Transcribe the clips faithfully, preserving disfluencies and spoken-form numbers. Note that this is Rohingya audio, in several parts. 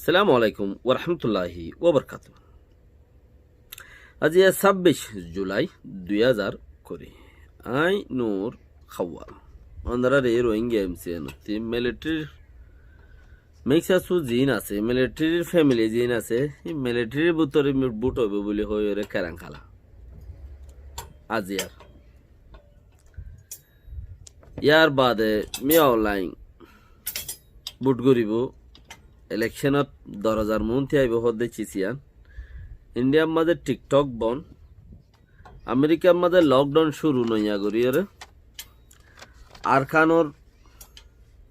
Assalamu alaikum warahmatulláhi wabarakátuhu. Aijja sábbic julai dui házar kuri. Añí Nur Hawal. Ónorare Rohingya M C N ottú military mixasu ziín asé, military family ziín asé, hé military bútore bút óibo buli hoiyóre keran kála. Aijjar. Yar baade Miao Hlaying bút goríbo. Election ot doc házar muúnti aibó hoódde cis yián. Indiar mazé TikTok bon. Amerikar mazé lockdown cúru noiya goríyore. Arkanor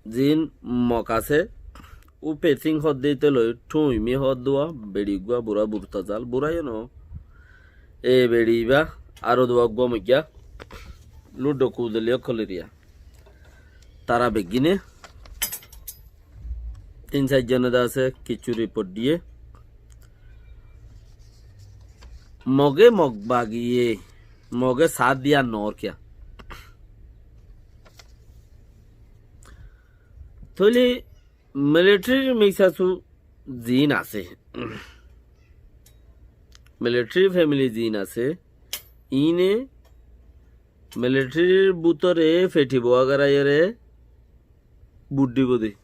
ziín Mok asé, Upe Sing hoódde íte loi, Thuñi Mi hoódde uwá, beçi uggúa burá burtazal, burá yó noó. E beçi ibá, aró duwá uggúa moijjá, Ludo Kudeli ókkol eriya. Tará beggíne tin sair zone de asé, kissú report diyé. Moge Mok bagiye, Moge saát diya noór kiya? Tóile military mixasu ziín asé, military family ziín asé, iíne militaryr bútore fethibo agaraiyóre bút dibo de.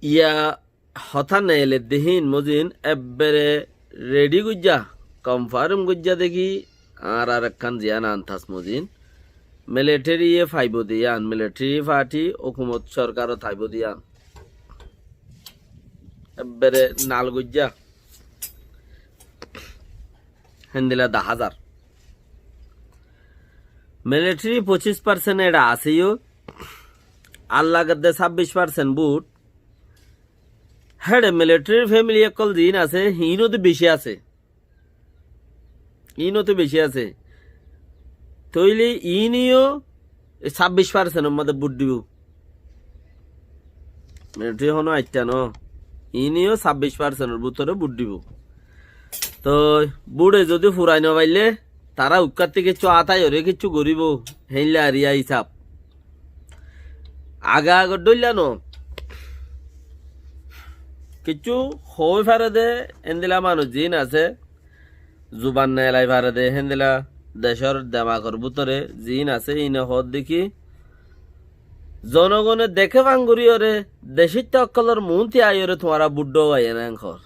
Iya hotá neeledde híin mozin ebbere ready goijjá, confirm goijjá de ki, añárar ekkán ziyán antas mozin, military ye faibo de yían, military party, hókumot, sorkar ó taibo de yían. Ebbere nal goijjá. Héndilla daházar. Military foccís percent eçe asé yó, ar lagedde sábbic percent bút, héçe military family ókkol ziín asé, híinottú beci asé. Híinottú beci asé. Tóile iíne yó e sábbic percent or mazé bút dibo. Military honó aitta noó. Iíne yó sábbic percent or bútore bút dibo. Toi búçe zodi furai nofaille, tará ukkáttu kessú ataiyóre kessú goríbo, héinla eriya hísab. Age age dhoilla noó. Kessú hoói fare de, héndilla manúic ziín asé, zuban neelai fare de, héndilla decór demakor bútore ziín asé, iíne hoódde ki, zonogone deké fán goríyóre, decóitta ókkolor muúnti aiyóre tuáñra bút dhoówaiyé ná, en hoór.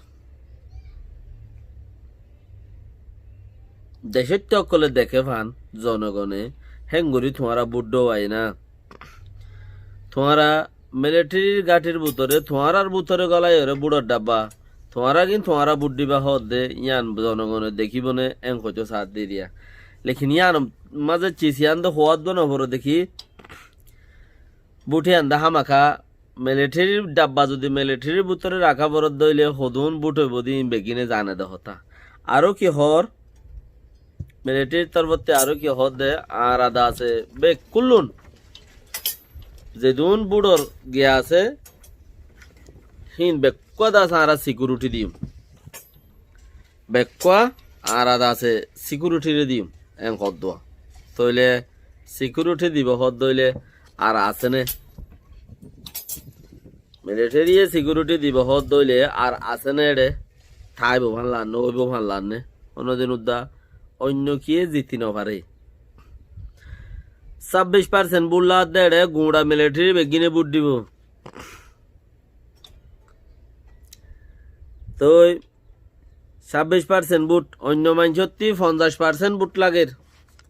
Decóitta ókkole deké fán, zonogone, héngorí tuáñra bút dhoówaiyé ná. Tuáñra militaryr gáthir bútore, tuáñrar bútore golaiyóre bútor dhabba, tuáñra gín tuáñra bút diba hoódde, yían zonogone dekíbo né, en hoitó saát diriya. Lekin yían mazé cis yían de hoóddo noforé dekí, bút yían de hámaka militaryr dhabba zodi militaryr bútore raká foredde óile hodún bút óibo de iín beggíne zane de hotá. Aró ki hoór, militaryr torfóttu aró ki hoódde, añára de asé bekkúllun zedún bútor giya asé, híin bekkúa de asé añára security diyum. Bekkúa añára de asé security re diyum, en hoódduwa. Tóile security dibo hoódde óile ar asé né? Military ye security dibo hoódde óile ar asé né eçe? Táibo fán laanné, óibo fán laanné? Honódin udda oinno kiyé ziti nofaré. Sábbic percent bút laadde eçe guñça military beggíne bút dibo. Toi sábbic percent bút, oinno maincóttu fonzaic percent bút lager.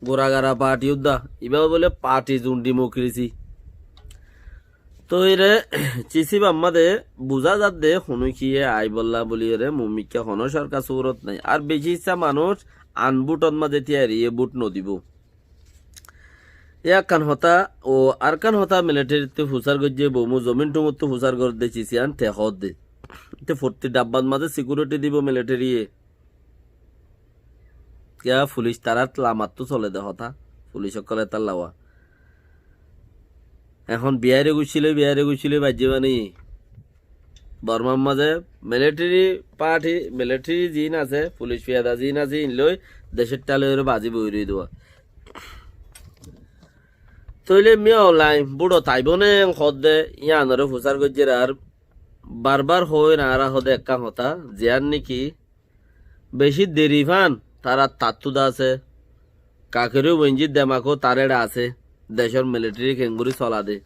Gura gara party udda, ibá bóle party zone democracy. Toi ere cis ibá mazé buzá zadde, honó kiyé aibolla buli ere mumikká honó sorkar surot nai. Ar beci issá manúic an bútor mazé tiyari, e bút nodibo. Yá ekkán hotá, o ar ekkán hotá military ttu fusár goijjé, boumú zomin tumottu fusár gorédde cis yían te hoódde. Te fottí dhabbat mazé security dibo military ye. Kiyá fulic tarár lamattú soledde hotá, fulic ókkole tár lawa. Ehón biháire guccí loi, biháire guccí loi baijjé mani. Bormar mazé military party, military ziín asé, fulic fiyada ziín asé, iín loi decór thále óre bazi boi roi duwa. Tóile Min Aung Hlaing búçot aibó né hoódde yíanoré fusár goijjér. Ar barbar hoóir añára hoóde ekkán hotá, ziyán néki bicí deri fán tarár tattú de asé. Kakori Wenjir demakó tar éçe asé. Decór militeri keéngorí sola de,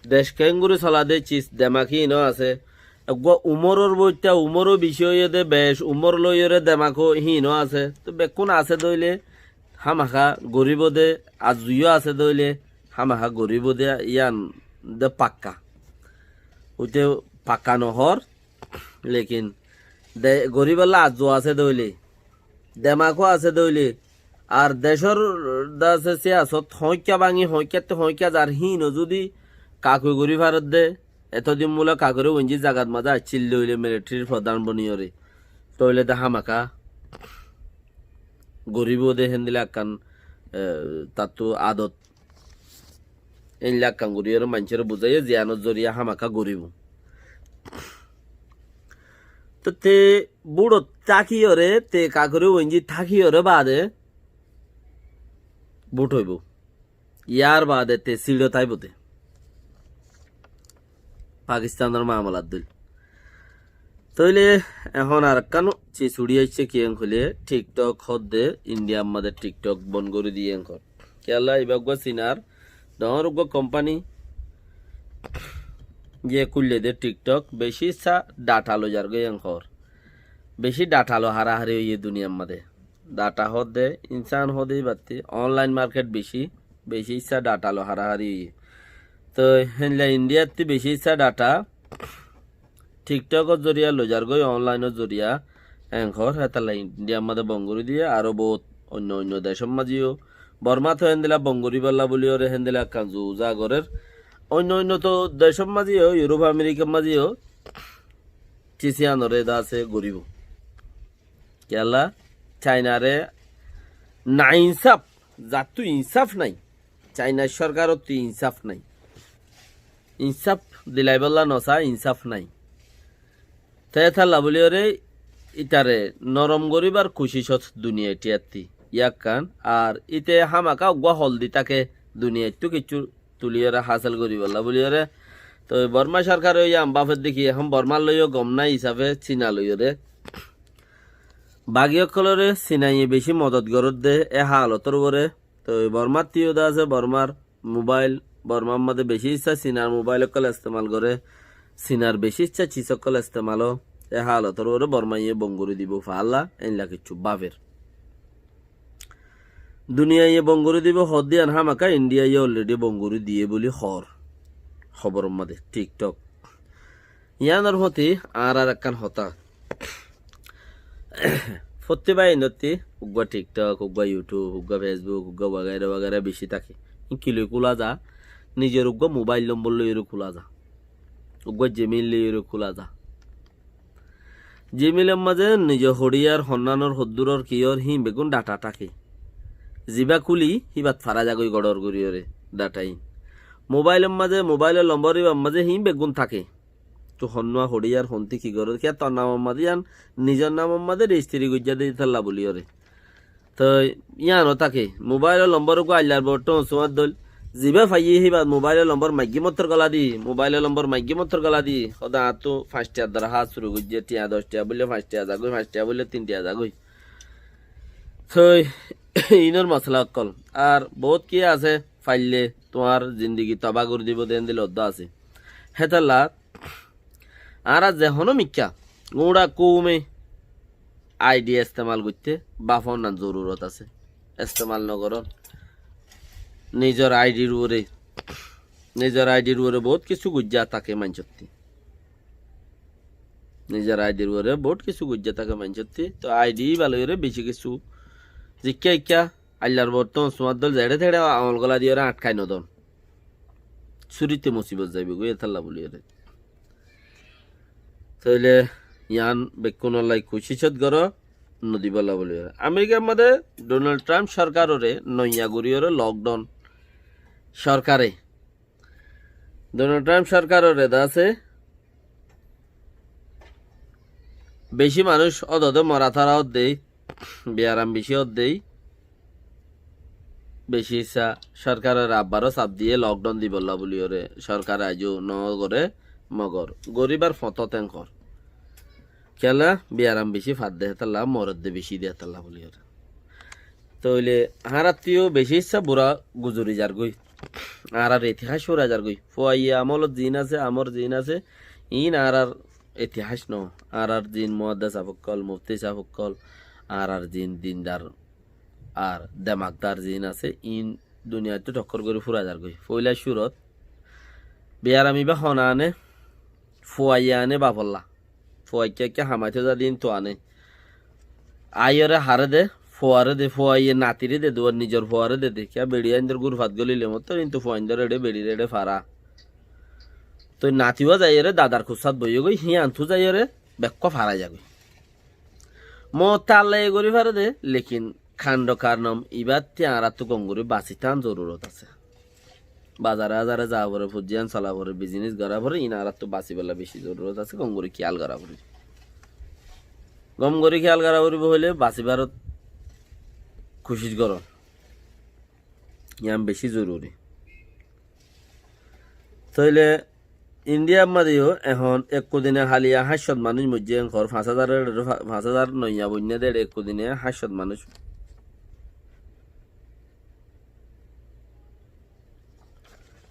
dec keéngorí sola de, cis demak híinó asé. Eggúa umóror boitta, umóró bicí óiye de, bec umór loiyóre demakó híinó asé. Toi bekkún asé de óile hámaká goríbou de, ar zuiyó asé de óile hámaká goríbou de, yían de pakka. Óite pakka nohoór, lekin de goríbolla arzu asé de óile, demakó asé de óile, ar decór de asé siyasot hoóñikka báñgi, hoóñikkattú hoóñikka zar híinó zudi kakoi gorí faredde, etodin bóle Kakori Wenjir zagat mazé aiccíl de óile militerir fodán boniyóre, tóile de hámaká goríbou de héndilla ekkán, e, tattú adot. Éilla ekkán goríyóre maincóre buzáiye, ziyanor zoriya hámaká goríbou. Te, te búçot tákiyóre, te Kakori Wenjit tákiyóre baade bút óibou. Yárbaade te siçot aibóu de. Pakistanor maamalat dóil. Tóile ehón arekkán cis uçí aiccé, kiyén hoilé TikTok hoódde Indiyar mazé TikTok bon gorí diyé enkor. Kiyólla ibá eggúa Sinar, doóñr eggúa kompani, yé kúille de TikTok, bicí issá dhata loizar gói enkor. Bicí dhata loi harahari óiye duniyar mazé. Dhata hoódde, insán hoóde íbattí, onlain market bicí, bicí issá dhata loi harahari óiye. Toi héndilla Indiyattí bicí issá dhata, TikTokor zoriya loizar gói, onlainor zoriya, enkor hétalla Indiyar mazé bon gorí diyé, aró bout oinno oinno decór mazé yó. Bormát héndilla bon goríbolla bóliyoré héndilla ekkán zuza gorér. Oinno oinno to decór mazé yó, Yurup Amerikar mazé yó, cis yíanoré de asé goríbou. Kiyólla Cainaré nainsaf, zattú insaf nái. Cainar sorkarottú insaf nái. Insaf dilaibólla nosá, insaf nái. Te hétalla bóliyoré ítare norom goríbar kucicot duniyai thiyattí. Yá ekkán, ar íte hámaká eggúa hol di táke duniyaittú kiccú tuliyoré hásel goríbolla bóliyoré. Toi Bormá sorkare yó yián báfedde ki, ehón Bormár loi yó gom nái hísafe Sina loiyoré. Bagi ókkoloré Sinaye bicí modot gorédde é halotor uore. Toi Bormáttu yó de asé, Bormár mobail, Bormár mazé bicí issá Sinar mobail ókkol estemal goré, Sinar bicí issá cis ókkol estemal ó. É halotor uore Bormáye bon gorí dibou faálla, éilla kiccú báfer. Duniyaiye bon gorí dibou hoódde yían hámaká Indiyaye olredi bon gorí diyé bóli hoór. Hóboror mazé, TikTok. Yíanor foti añárar ekkán hotá. Fottí báinottí uggúa TikTok, uggúa YouTube, uggúa Facebook, uggúa wagaira wagaira bicí táke. Ín ki loi kúla za? Nizor uggúa mobail lombor loiyoré kúla za. Uggúa Gmail loiyoré kúla za. Gmailor mazé nize hoçiyar, honnánor, hoddúror, kiyór, híin beggún dhata táke. Zibá kúli, híbat fara zagói goçor goríyoré dhata híin. Mobailor mazé, mobailor lombor íbar mazé híin beggún táke. Tui honnúa hoçiyar, hontí ki gorór, kiyá tor namor mazé yían, nizor namor mazé rejistiri goijjá de ítalla bóliyoré. Toi yíano táke, mobailor lombor uggúa aillar bottón suwar dóil. Zibá faiyé híbat mobailor lombor maiggí mottor gola di, mobailor lombor maiggí mottor gola di. Hóde añáttu fañs tiar dara hás cúru goijjé, tiañ doc tiañ bóille fañs tiañ zagói, fañs tiañ bóille tin tiañ zagói. Toi inor mosola ókkol. Ar bout ki asé, faille tuáñr zindigi tobá gorí dibou de héndilla uddá asé. Hétalla añára ze honó mikká, guñça koume aidi estemal goitté báfor nan zorurot asé. Estemal nogoron. Nizor aidir uore, nizor aidir uore bout kissú goijjá táke maincótti. Nizor aidir uore bout kissú goijjá táke maincótti. Toi aidi íba loiyoré bicí kissú zikká ikká aillar bottón suwar dóil zeçé teçé amol gola diyoré añtkai nodón. Súrite musibot zaibou goi étalla bóliyoré. Tóile yián bekkúnollá kucícot goró, nodibólla bóliyoré. Amerikar modé Donald Trump sorkaroré noiya goríyoré lokdon sorkare. Donald Trump sorkaroré de asé bicí manúic ódode mora tóra óddei, biyaram bicí óddei. beci issá sorkarore abbaró saf diyé lockdown dibolla buliyóre, sorkare aijjó no goré, mogor goríbar fotót enkor. Kiyólla biyaram beci fadde hétalla, moredde beci de hétalla buliyóre. Tóile añárattú yó beci issá bura guzori zargói. Añárar itihác fura zargói. Fuaye amolot ziín asé, amor ziín asé, iín añárar itihác no. Añárar ziín muhaddes sáb ókkol, mufti sáb ókkol, añárar ziín dindar ar demakdar ziín asé, iín duniyaittú thokkór gorí fura zargói. Foóila cúrot biyaram ibá hone ané, fuaye ané bafolla. Fuaikká ekká hamaitó zadi íntu ané. Aiyóre haré de, fuaré de, fuaye natiré de, duar nizor fuaré de de. Kiyá beçi aindor gurfat golile mottor, íntu fuaindor eçé beçir eçé fara. Toi natiwá zaiyóre dadar kussát boiyógoi, híyantu zaiyóre bekkúa fara zagói. Moot allaye gorí fare de, lekin kando karnam ibátti añárattú gom gorí basitán zorurot asé. Bazare azare za fore, fujjiyan sola fore, bizinis gora fore, iín añárattú basibálla beci zorurot asé, gom gorí kiyal gora fore. Gom gorí kiyal gora foribo hoilé basibárot kucíc goron. Yián beci zoruri. Tóile Indiyar mazé yó ehón ekku dine háliya háñt cót manúic moijjé, enkor fañs házar, fañs házar noiya boinná de, ekku dine háñt cót manúic.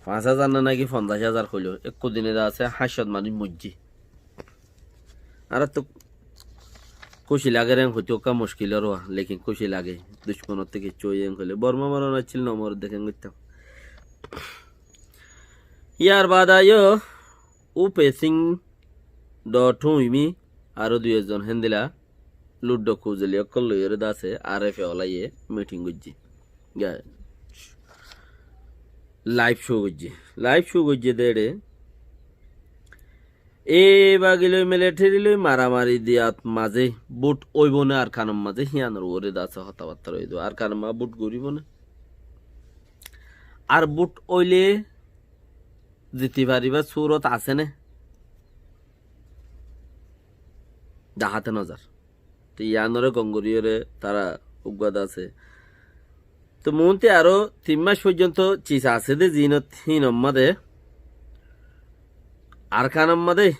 Fañs házar ná náki fonzaic házar hoiló, ekku dine de asé háñt cót manúic moijjé. Añárattú kúci lager en hoitó ekká muckil or, lekin kúci lage. Ducmonottú kiccú óiye en hoilé. Bormá moron accíl, no more de keén goittám. Yar baade aiyó U P Singh, Do Thuimi, aró dui ekzon héndilla Luddo Kuzeli ókkol loiyóre de asé, R F A olaye miting goijjé. Ga-, laif show goijjé. Laif show goijjé de eçé. E bagi loi militeri loi maramari diyat mazé bút óibo né Arkanor mazé, híyanor uore de asé hotábattá óiye de. Arkanor mazé bút goríbo né? Ar bút óile ziti faribár surot asé né? Dahá de no zar. Te yiánoré gom goríyoré tará uggúa de asé. Te muúntu aró tin mac foijjonto cis asé dé ziínot híin ommáde, Arkanor mazé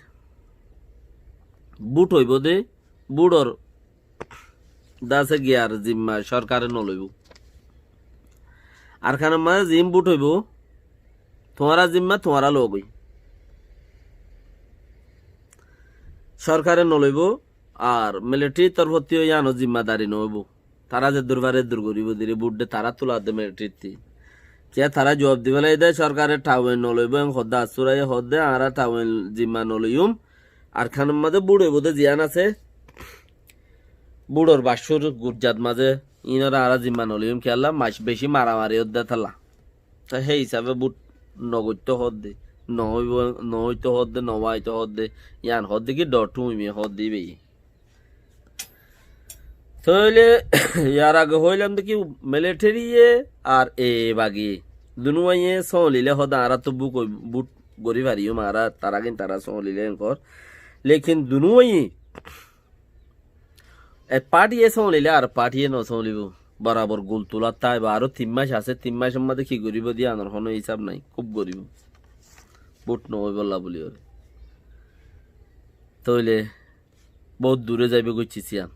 bút óibou dé, bútor de asé giyar zimma sorkare noloibóu. Arkanor mazé ziín bút óibou, tuáñra zimma tuáñra loógoi. Sorkare noloibóu, ar militeri torfóttu yó yíanor zimmadari noóibou. Tará zeddur fare eddur goríbou, zire bút de tará tula de militeriti. Kiyá tará juab dibálla de sorkare thawen noloibóu, en hoódde assúraye hoódde, añára thawen zimma noloiyúm. Arkanor mazé bút óibou de ziyán asé, bútor baccúr gurjat mazé, iínoré añára zimma noloiyúm, kiyólla mac beci maramari ódde tálla. Te hé hísafe bút nogoittó hoódde, noóibou, noóito hoódde, nowaito hoódde, yían hoódde ki dhothúimi hoódde íbaye. Tóile yar age hoóilam de ki militariye ar e bagi dunúwaiye sóolile hoódde añárattú bút gorí fariyúm, añára tará gin tará sóolile enkor. Lekin dunúwaiye ek partiye sóolile ar partiye nosóolibóu. Borabor gul tulat táibou. Aró tin mac asé, tin macor mazé ki goríbou de yíanor honó hísab nái. Kúb goríbou. Bút noóibolla buliyóre. Tóile bout duré zaibóu goi cis yían.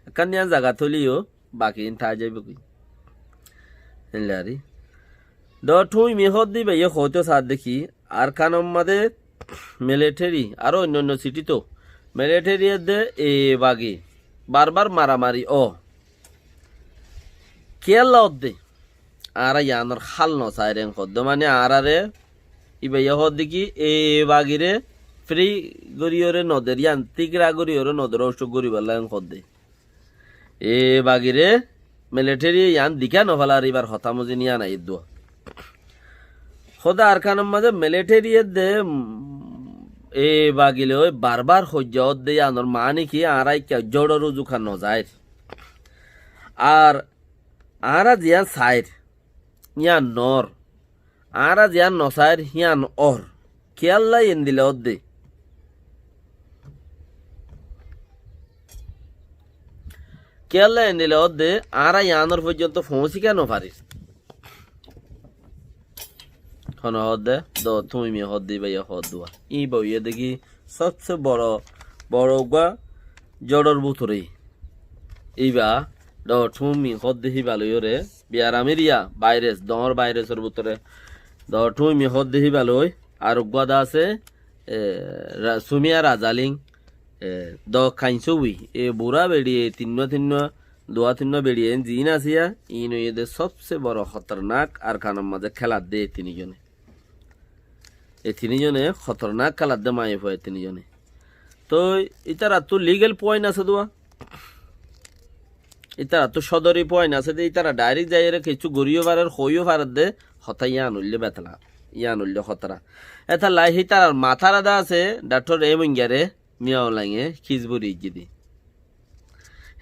Ekkán yían zagat óile yó baki iín tái zaibóu goi. Héndilla ar. Dhothúimi hoódde íbaye hoóito saádde ki, Arkanor mazé militeri, aró oinno oinno sithi to militeri edde e bagi barbar maramari ó. Kiyólla ódde? Añára yíanor hál nosair en hoódde, mane añáráre íbaye hoódde ki e bagire firi goríyoré noder, yían tíkra goríyoré noder, ócuk goríbolla en hoódde. E bagire militariye yían diká nofélar íbar hotá mozin yían aiyér dua. Hoódde Arkanor mazé militari edde, mm, e bagi loi barbar hoijja ódde yíanor maáni ki añára ikká jóçor uzu kan nozair. Ar añára ziyán sair, yían noór. Añára ziyán nosair, hían ór. Kiyólla endilla ódde? Kiyólla endilla hoódde, añára yiánor foijjonto foóñsi kiyá nofarir? Hone hoódde, do tuñí mi hoódde íba yó hoódduwa. Íba óiye dé ki sobse boro, boro uggúa joçor bútore. Íba do tuñí mi hoódde híba loiyóre, biyaramir ya, bairas, doóñr bairasor bútore. Do tuñí mi hoódde híba loi, ar uggúa de asé, e, ra-, Sumiya Razaling, e, do Kainsówi, e burá beçi, e tinnúa tinnúa, duwá tinnúa beçi, en ziín asé ya, iín óiye dé sobse boro hotornak Arkanor mazé kéladde e tinízone. E tinízone hotornak kéladde maiyafua e tinízone. Toi ítarattú legal point asé duwa. Ítarattú sodori point asé dé, ítara direct zaiyóre kessú gorí yó farer, hoi yó farer dé, hotá yián óilde betala, yián óilde hotára. Étalla hítarar matár adá asé, Daktor M Wingare, Miyawalange, Kisbori ijjé dé.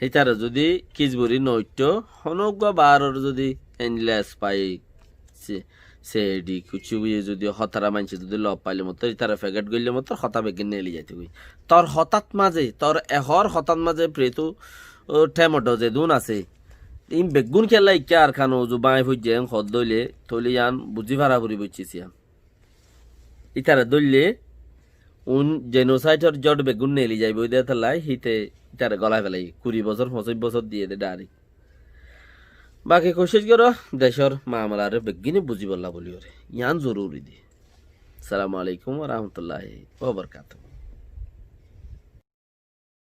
Hítara zodi Kisbori noitto, honó uggúa baáror zodi endilla espai, se-, sedi, kuccu bui zodi hotára maincé zodi lof faile mottor, ítara feget goille mottor, hotá beggín neeli zaito goi. Tor hotát mazé, tor ehór hotát mazé pretu, o, temoddo zedún asé. Iín beggún kiyólla ikká Arkano uzu báñgi foijjé en hoódde óile, tóile yián buzí fara foribó iccí siyán. Ítare dóille, un jenosaidor jot beggún neeli zaibói dé étalla, híte ítare golai félai, kuri bosór, foñsíc bosór diyé dé direct. Baki kucíc goró, decór mamalaré beggúne buzíbolla bóliyoré. Yián zoruri dé. Assalamu alaikum wa rahmatullahi wa barakatuhu.